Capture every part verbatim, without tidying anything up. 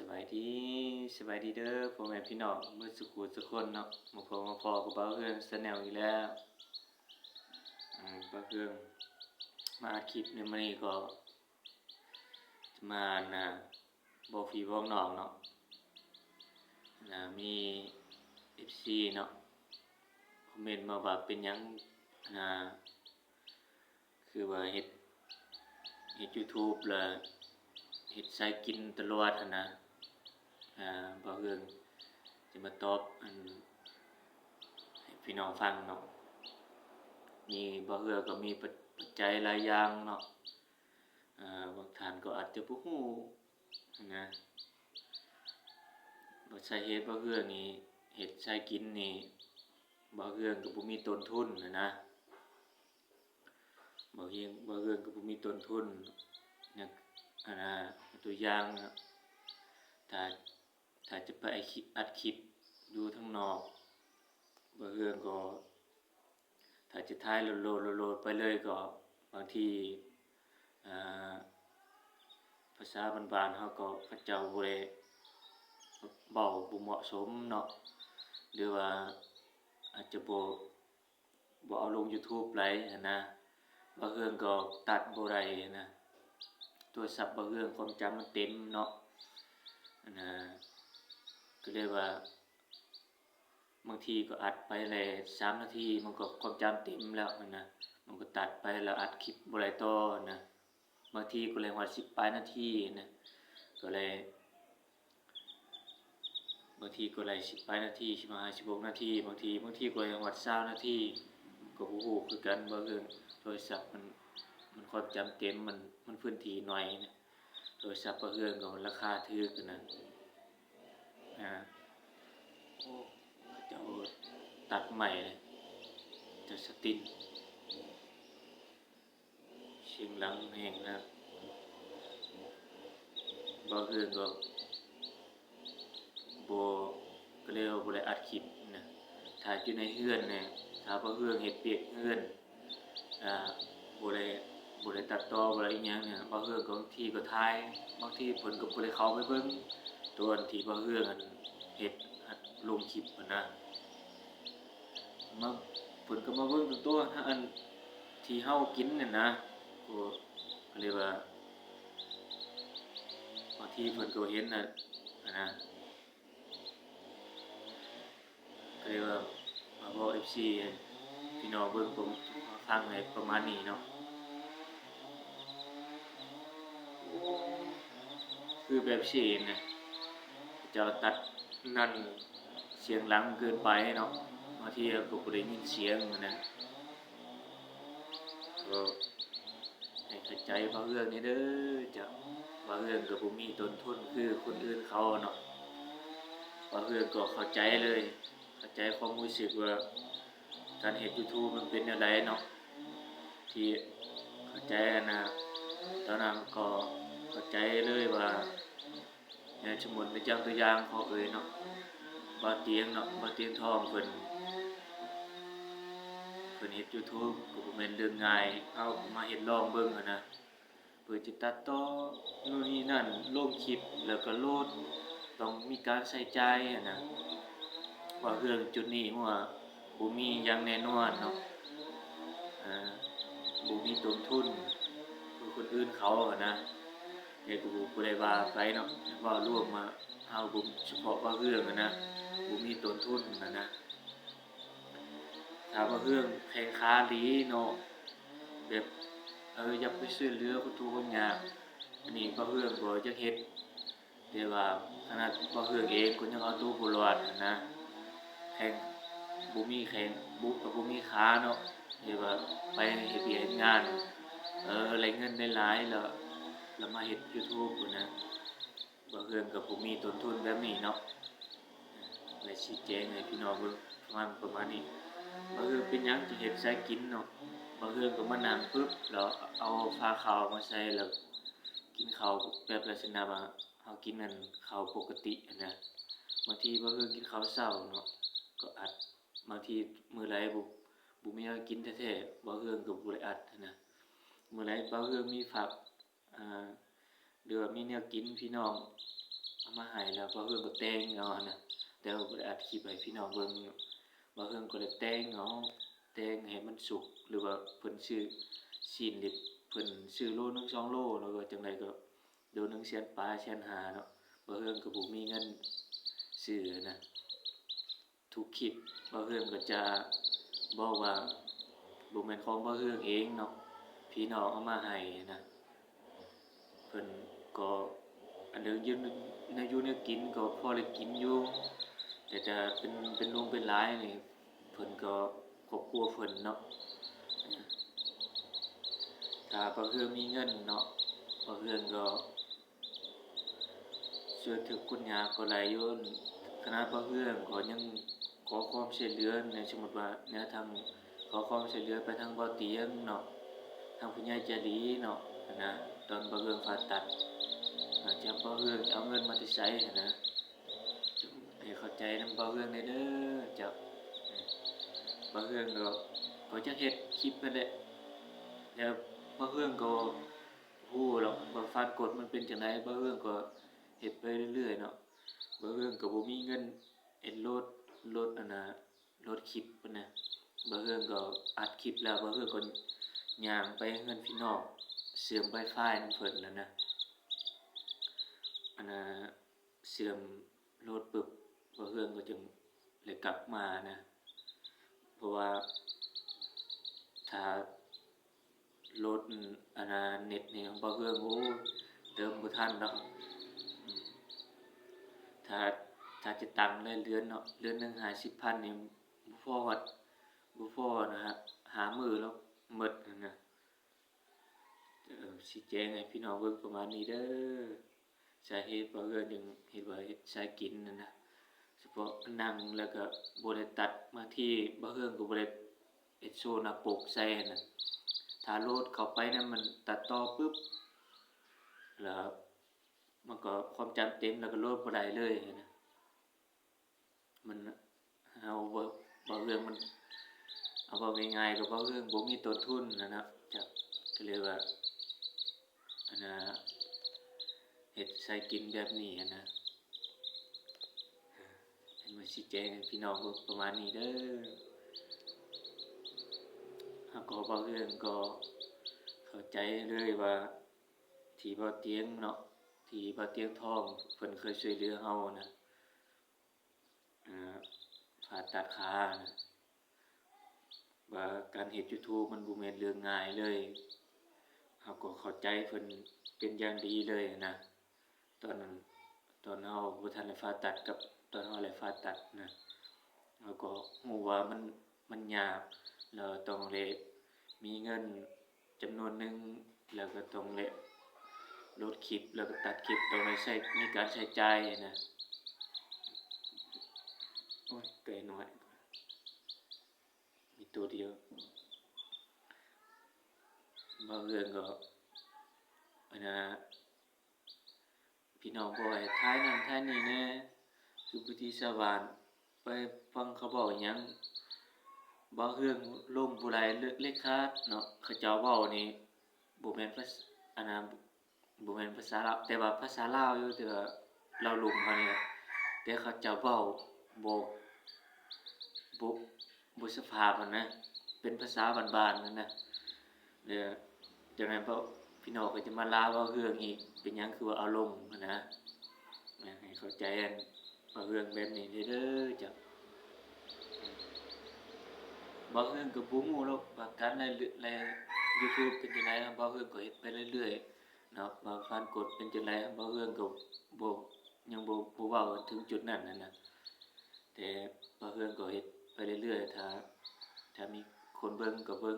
สบายดี สบายดีเด้อพ่อแม่พี่น้องเบิดสุขุสุคนเนาะ มาพบมาพ้อกับบ่าวเฮืองแชนแนลอีกแล้ว อืม บ่าวเฮืองมาอัดคลิปในมื้อนี้ก็จะมานะ บอกพี่บอกน้องเนาะนะ มีเอฟซีเนาะ คอมเมนต์มาว่าเป็นหยังนะ คือว่าเฮ็ด เฮ็ดยูทูบแล้วเฮ็ดสายกินตลอดหั้นนะ อ่า บ่าวเฮืองจะมาตอบอันให้พี่น้องฟังเนาะ มี บ่าวเฮืองก็มีปัจ ปัจจัยหลายอย่างเนาะ อ่า บางท่านก็อาจจะบ่ฮู้หั้นนะ ว่าสาเหตุบ่าวเฮืองนี่เฮ็ดสายกินนี่ บ่าวเฮืองก็บ่มีต้นทุนหั้นนะ บ่าวเฮือง บ่าวเฮืองก็บ่มีต้นทุน อย่าง อันน่ะ ตัวอย่างนะ ถ้า ถ้าจะไปอัดคลิป อัดคลิปอยู่ทางนอก บ่าวเฮืองก็ ถ้าจะถ่ายโหลดๆๆๆไปเลยก็บางที อ่า ภาษาบ้านๆเฮาก็ เขาเจ้าบ่ได้ เว้าบ่เหมาะสมเนาะ หรือว่าอาจจะบ่ บ่เอาลงยูทูบหลายหั้นนะ บ่าวเฮืองก็ตัดบ่ได้หั้นนะ โทรศัพท์บ่าวเฮืองความจำมันเต็มเนาะ อันน่ะ ก็เลยว่า บางทีก็อัดไปเลยสามนาที มันก็ความจำเต็มแล้วหั้นนะ มันก็ตัดไปแล้วอัดคลิปบ่ได้ต่อหั้นนะ บางทีก็เลยฮอดสิบปลายนาทีหั้นนะ ก็เลย บางทีก็ได้สิบปลายนาที สิบห้า สิบหกนาที บางที บางทีก็ได้ฮอดซาวนาที ก็บ่ฮู้คือกัน บ่าวเฮือง โทรศัพท์มัน มันความจำเต็ม มัน มันพื้นที่น้อยนะ โทรศัพท์บ่าวเฮืองก็ราคาถูกหั้นนะ อ่า โอ้ เขาเจ้าตัดใหม่เลย เจ้าสติน เสียงดังแฮงนะ บ่าวเฮืองก็บ่ ก็เลยว่าบ่ได้อัดคลิปนะ ถ้าอยู่ในเฮือนเนี่ย ถ้าบ่าวเฮืองเฮ็ดเวียกเฮือน อ่า บ่ได้ บ่ได้ตัดต่อ บ่ได้อิหยังเนี่ย บ่าวเฮืองก็บางทีก็ถ่าย บางทีเพิ่นก็บ่ได้เข้าไปเบิ่ง ตอนที่บ่าวเฮืองอันเฮ็ด อัดลงคลิปหั้นนะ มา เพิ่นก็มาเบิ่งตัว อันที่เฮากินเนี่ยนะ ก็ ก็เลยว่า บางทีเพิ่นก็เห็นน่ะ หั้นนะ ก็เลยว่ามาบอกเอฟซีพี่น้องเบิ่ง ผมฟังให้ประมาณนี้เนาะ คือแบบสิเห็นนะ เจ้าตัดนั่นเสียงดังเกินไปเนาะ บางทีก็บ่ได้ยินเสียงหั้นนะ ก็ให้เข้าใจบ่าวเฮืองแหน่เด้อเจ้า บ่าวเฮืองก็บ่มีต้นทุนคือคนอื่นเขาเนาะ บ่าวเฮืองก็เข้าใจเลย เข้าใจความรู้สึกว่าการเฮ็ดยูทูบมันเป็นแนวใดเนาะ ที่เข้าใจหั้นนะ ตอนนั้นก็เข้าใจเลยว่า อย่างสมมุติในจังตัวอย่างของเอ่ยเนาะ บ่าวเตียงเนาะ บ่าวเตียงทองเพิ่น เพิ่นเฮ็ดยูทูบก็บ่แม่นเรื่องง่าย เฮาก็มาเฮ็ดลองเบิ่งหั้นนะ เพื่อจะตัดต่อนู่นนี่นั่น ลงคลิป แล้วก็โหลด ต้องมีการใช้จ่ายหั้นนะ ว่าเรื่องจุดนี้ว่าบ่มีอย่างแน่นอนเนาะ อ่า บ่มีต้นทุนคือคนอื่นเขาหั้นนะ แต่ก็บ่ บ่ได้ว่าไปเนาะ เว้ารวมมา เฮาบ่ เฉพาะบ่าวเฮืองหั้นนะ บ่มีต้นทุนหั้นนะ ถ้าบ่าวเฮืองแข็งขาอีหลีเนาะ แบบ เออ อยากไปช่วยเหลือคนทุกข์คนยาก อันนี้บ่าวเฮืองก็อยากเฮ็ด แต่ว่าขนาดบ่าวเฮืองเองก็ยังเอาตัวบ่รอดหั้นนะ แข็ง บ่มีแข้ง บ่ บ่มีขาเนาะ แต่ว่าไปเฮ็ดเวียกเฮ็ดงาน เออ ได้เงินได้หลายแล้ว แล้วมาเฮ็ดยูทูบหั้นนะ บ่าวเฮืองก็บ่มีต้นทุนแบบนี้เนาะ เลยชี้แจงให้พี่น้องเบิ่งประมาณ ประมาณนี้ บ่าวเฮืองเป็นหยังจึงเฮ็ดสายกินเนาะ บ่าวเฮืองก็มานั่งปึ๊บ แล้วเอาผ้าขาวมาใส่ แล้วกินข้าวแบบลักษณะว่าเฮากินนั่นข้าวปกติหั้นนะ บางทีบ่าวเฮืองกินข้าวเช้าเนาะ ก็อัด บางทีมื้อใดบ่ บ่มีแนวกินแท้ๆ บ่าวเฮืองก็บ่ได้อัดหั้นนะ มื้อใดบ่าวเฮืองมีผัก อ่า หรือว่ามีแนวกินพี่น้อง เอ มาให้แล้ว บ่าวเฮืองก็แต่งเอาหั้นนะ แต่ว่าบ่ได้อัดคลิปให้พี่น้องเบิ่ง บ่าวเฮืองก็เลยแต่งเอา แต่งให้มันสุก หรือว่าเพิ่นซื้อซีนเล็บ เพิ่นซื้อโลหนึ่งสองโล หรือว่าจั่งใดก็โลหนึ่งแสนปลาย แสนห้าเนาะ บ่าวเฮืองก็บ่มีเงินซื้อนะ ทุกคลิปบ่าวเฮืองก็จะบอกว่าบ่แม่นของบ่าวเฮืองเองเนาะ พี่น้องเอามาให้นะ เพิ่นก็อันเดิมอยู่แนวอยู่แนวกินก็พอได้กินอยู่ แต่จะเป็น เป็นหลวงเป็นหลายนี่ เพิ่นก็ครอบครัวเพิ่นเนาะ ถ้าบ่าวเฮืองมีเงินเนาะ บ่าวเฮืองก็ ช่วยทุกข์คนยากก็หลายอยู่ ขนาดบ่าวเฮืองก็ยังขอความช่วยเหลือ ในสมมุติว่าแนวทางขอความช่วยเหลือไปทางบ่าวเตียงเนาะ ทางผู้ใหญ่ใจดีเนาะ หั้นนะ ตอนบ่าวเฮืองผ่าตัด อาจจะบ่าวเฮืองเอาเงินมาแต่ไสหั้นนะ ให้เข้าใจนำบ่าวเฮืองแหน่เด้อเจ้า บ่าวเฮืองก็ ก็จะเฮ็ดคลิปนั่นแหละ แล้วบ่าวเฮืองก็ ฮู้หรอกว่าฟานกดมันเป็นจั่งใด บ่าวเฮืองก็เฮ็ดไปเรื่อยๆเนาะ บ่าวเฮืองก็บ่มีเงินเฮ็ดโหลด โหลดอันน่ะ โหลดคลิปหั้นนะ บ่าวเฮืองก็อัดคลิปแล้ว บ่าวเฮืองก็ย่างไปเฮือนพี่น้อง เชื่อมไวไฟนำเพิ่นหั้นนะ อันน่ะ เชื่อมโหลดปึ๊บ บ่าวเฮืองก็จึงเลยกลับมานะ เพราะว่าถ้าโหลด อันน่ะ เน็ตนี่บ่าวเฮือง โอ้ เติมบ่ทันดอก อืม ถ้า ถ้าจะตั้งเลยเดือนเนาะ เดือนหนึ่งห้าสิบพันนี่บ่พอฮอด บ่พอนะฮะ ห้ามื้อแล้วหมดหั้นนะ เอ่อ สิแจ้งให้พี่น้องเบิ่งประมาณนี้เด้อ สาเหตุบ่าวเฮืองจึงเฮ็ดว่าเฮ็ดสายกินหั้นนะ เฉพาะนั่งแล้วก็บ่ได้ตัด บางทีบ่าวเฮืองก็บ่ได้เฮ็ดโชว์หน้าปกใส่หั้นนะ ถ้าโหลดเข้าไปนั้นมันตัดต่อปึ๊บ แล้วมันก็ความจำเต็ม แล้วก็โหลดบ่ได้เลยหั้นนะ มัน เฮาบ่ บ่าวเฮืองมัน เอาเว้าง่ายๆ ก็บ่าวเฮืองบ่มีต้นทุนหั้นนะ จ้ะ ก็เลยว่า อันน่ะ เฮ็ดสายกินแบบนี้หั้นนะ เอ่อ อันมาชี้แจงให้พี่น้องเบิ่งประมาณนี้เด้อ เฮาก็ บ่าวเฮืองก็เข้าใจเลยว่า ที่บ่าวเตียงเนาะ ที่บ่าวเตียงทองเพิ่นเคยช่วยเหลือเฮานะ เอ่อ ผ่าตัดขานะ ว่าการเฮ็ดยูทูบมันบ่แม่นเรื่องง่ายเลย เฮาก็เข้าใจเพิ่นเป็นอย่างดีเลยนะ ตอนนั้น ตอนเฮาบ่ทันได้ผ่าตัดกับตอนเฮาได้ผ่าตัดนะ เฮาก็ฮู้ว่ามัน มันยาก แล้วต้องได้มีเงิน จำนวนหนึ่ง แล้วก็ต้องได้โหลดคลิป แล้วก็ตัดคลิป ต้องได้ใช้ มีการใช้จ่ายนะ โอ้ย ไก่น้อย มีตัวเดียว บ่าวเฮืองก็ อันน่ะ พี่น้องบอกให้ถ่ายนั่นถ่ายนี่แหน่ คือบ่ติสาบ้าน ไปฟังเขาเว้าหยัง บ่าวเฮืองลมบ่ไหล เลอะ เลอะขาดเนาะ เขาเจ้าเว้านี่บ่แม่นภาษ- อันน่ะ บ่แม่นภาษาลาว แต่ว่าภาษาลาวอยู่ แต่ว่าลาวลุ่มเฮานี่แหละ แต่เขาเจ้าเว้าบ่ บ่ บ่สุภาพหั้นนะ เป็นภาษาบ้านๆหั้นนะ แล้วจั่งใด๋บ่าว พี่น้องก็จะมาลาบ่าวเฮืองอีก เป็นหยังคือว่าเอาลงหั้นนะ ให้เข้าใจอันบ่าวเฮืองแบบนี้เด้อจ้ะ บ่าวเฮืองก็บ่ฮู้หรอกว่าการไลฟ์ ไลฟ์ยูทูบเป็นจั่งใด๋ บ่าวเฮืองก็เฮ็ดไปเรื่อยๆเนาะ ว่าฟานกดเป็นจั่งใด๋ บ่าวเฮืองก็บ่ ยังบ่ บ่เว้าถึงจุดนั้นหั้นนะ แต่บ่าวเฮืองก็เฮ็ดไปเรื่อยๆ ถ้า ถ้ามีคนเบิ่งก็เบิ่ง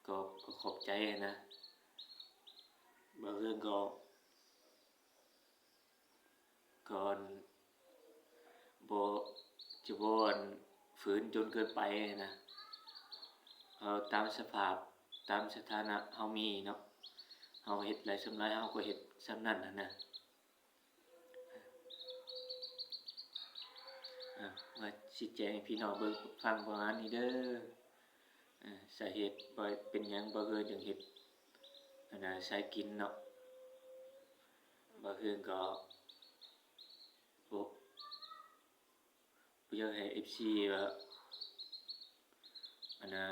ก็ ก็ขอบใจหั้นนะ บ่าวเฮืองก็ ก็บ่ จะบ่ อัน ฝืนจนเกินไปหั้นนะ เอาตามสภาพ ตามสถานะเฮามีเนาะ เฮาเฮ็ดได้ส่ำใด เฮาก็เฮ็ดส่ำนั้นหั้นนะ อ่ะ มาชี้แจงให้พี่น้องเบิ่งฟังประมาณนี้เด้อ อ่า สาเหตุว่าเป็นหยังบ่าวเฮืองจึงเฮ็ด อันน่ะ สายกินเนาะ บ่าวเฮืองก็ ดี๋ยวให้เอฟซีว่าอันนะ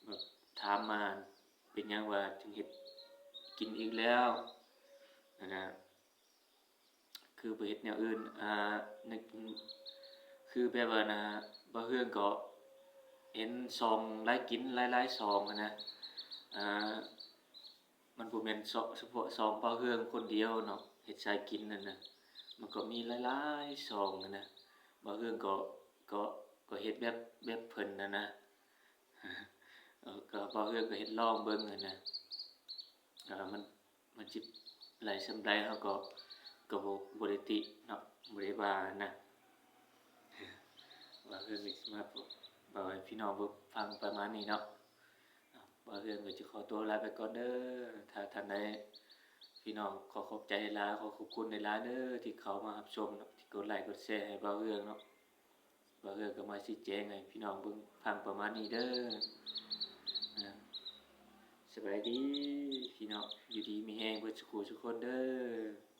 แบบถามมาเป็นหยังว่าถึงเฮ็ดกินอีกแล้วอันนะคือบ่เฮ็ดแนวอื่นอ่านึกคือแบบว่านะบ่าวเฮืองก็เห็นซองหลายกินหลายๆซองหั้นนะอ่า มันบ่แม่นเฉพาะซองบ่าวเฮืองคนเดียวเนาะเฮ็ดสายกินนั่นนะมันก็มีหลายๆซองหั้นนะบ่าวเฮืองก็ก็ก็เฮ็ดแบบแบบเพิ่นนั่นนะเออก็บ่าวเฮืองก็เฮ็ดลองเบิ่งหั้นนะเออมันมันสิหลายส่ำใดเฮาก็ก็บ่บ่ได้ติเนาะบ่ได้ว่าหั้นนะบ่าวเฮืองก็สิมาเว้าให้พี่น้องเบิ่งฟังประมาณนี้เนาะ บ่าวเฮืองก็จะขอตัวลาไปก่อนเด้อ ถ้าท่านใดพี่น้องขอขอบใจหลายขอขอบคุณหลายๆเด้อที่เข้ามารับชมเนาะที่กดไลค์กดแชร์ให้บ่าวเฮืองเนาะบ่าวเฮืองก็มาชี้แจงให้พี่น้องเบิ่งฟังประมาณนี้เด้ออ่าสบายดีพี่น้องอยู่ดีมีแฮงเบิดสุขสุขคนเด้อ